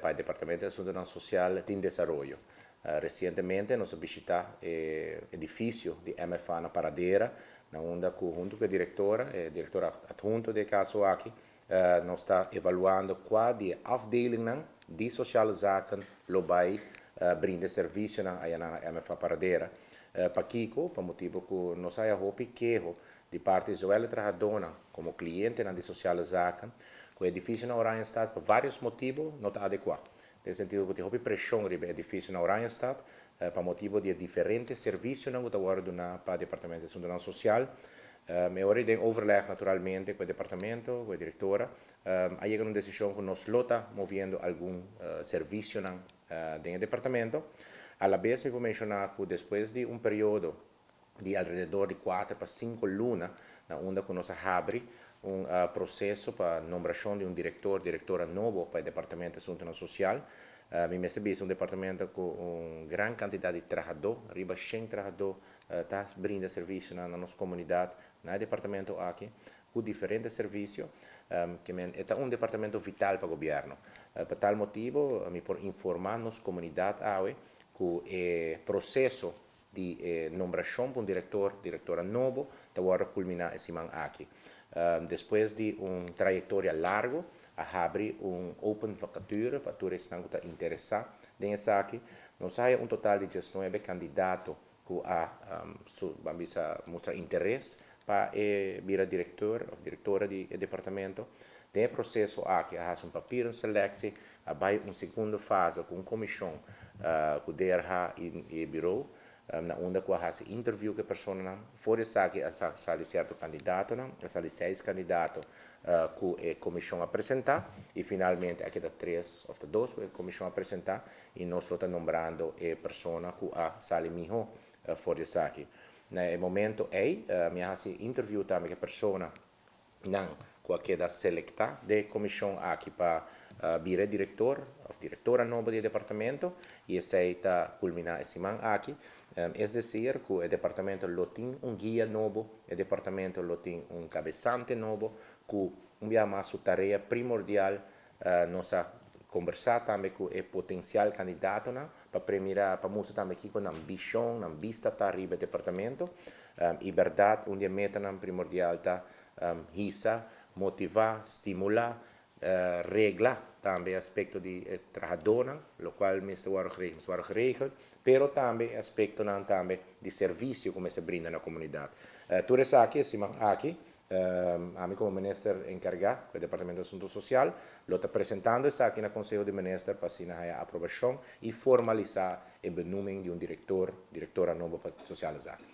Pa Departamento di Asuntonan Social tin desaroyo. Recientemente nos a bishita e edificio di MFA na Paradera, na unda cu hunto cu e directora, e director adhunto di e caso aki, nos ta evaluando cua di e afdelingnan di Sociale Zaken lo bay brinda e servicionan ayanan na MFA Paradera. Pakico? Pa motibo cu nos haya hopi keho di parti zowel e trahadónan komo klientenan di Sociale Zaken ku e edifisio na Oranjestad pa vários motibu no ta adekuá. Den sentido ku tin hopi preshon riba e edifisio na Oranjestad pa motibu di e diferente servisionan ku ta wòrdu duná pa Departamento di Asuntunan Sosial. E ora den overleg naturalmente ku e departamento, ku e direktora, a yega na un desishon ku nos lo ta moviendo algun servisionan den e departamento. Alabes mi por menshoná ku despues di un periodo di alrededor di 4 pa 5 luna na unda ku nos a habri un proseso pa nombrashon di un direktor, direktora nobo pa e Departamento di Asuntunan Sosial. Mi mester bisa un departamento ku un gran kantidat di trahadó, riba 100 trahadó ta brinda servisio na nos komunidat na e departamento aki, ku diferente servisio, ke men ta un departamento vital pa gobièrnu. Pa tal motibu, mi por informá nos komunidat awe ku e proseso di nombrashon pa un direktor, direktora nobo, ta wòrdu kulminá e siman aki. Despues di un trayektoria largu, a habri un open vacature pa tur esnan ku ta interesá den esaki. Nos a un total di 19 kandidato ku a bisa mustra interes pa bira direktor òf direktora di departamento. Den e proseso aki a hasi un papierenselectie, a bai un segundo fase ku un komishon ku DRH i bureau, na unda ku a hasi interview ku e personanan. For di esaki a sali sierto kandidatonan, a sali seis kandidato ku e komishon a presentá i finalmente a keda tres òf dos ku e komishon a presentá i nos ta nombrando e persona ku a sali mihó for di esaki. Na e momento ei, mi a hasi interview tambe ku e personanan ku a keda selektá den e komishon aki pa bira direktor òf direktora nobo di departamento i esei ta kulminá e siman aki. Es desir, ku e departamento lo tin un guia nobo, e departamento lo tin un kabesante nobo, ku un biaha mas su tarea primordial. Nos a kombersá tambe ku e potensial kandidatonan pa premirá, pa mustra tambe kiko nan vishon, nan bista ta riba e departamento. I bèrdat, un di e metanan primordial ta hisa, motivá, stimulá, regla tambe aspekto di trahadónan, lokual mester wòrdu geregeld, mester wòrdu geregeld, pero tambe aspektonan tambe di servisio ku mester brinda na komunidat. Tur esaki e siman aki, ami komo minister enkargá ku e Departamento di Asuntu Sosial, lo ta presentando esaki na Konseho di Minister pa asina haya aprobashon i formalisá e benoeming di un direktor, direktora nobo pa Sociale Zaken.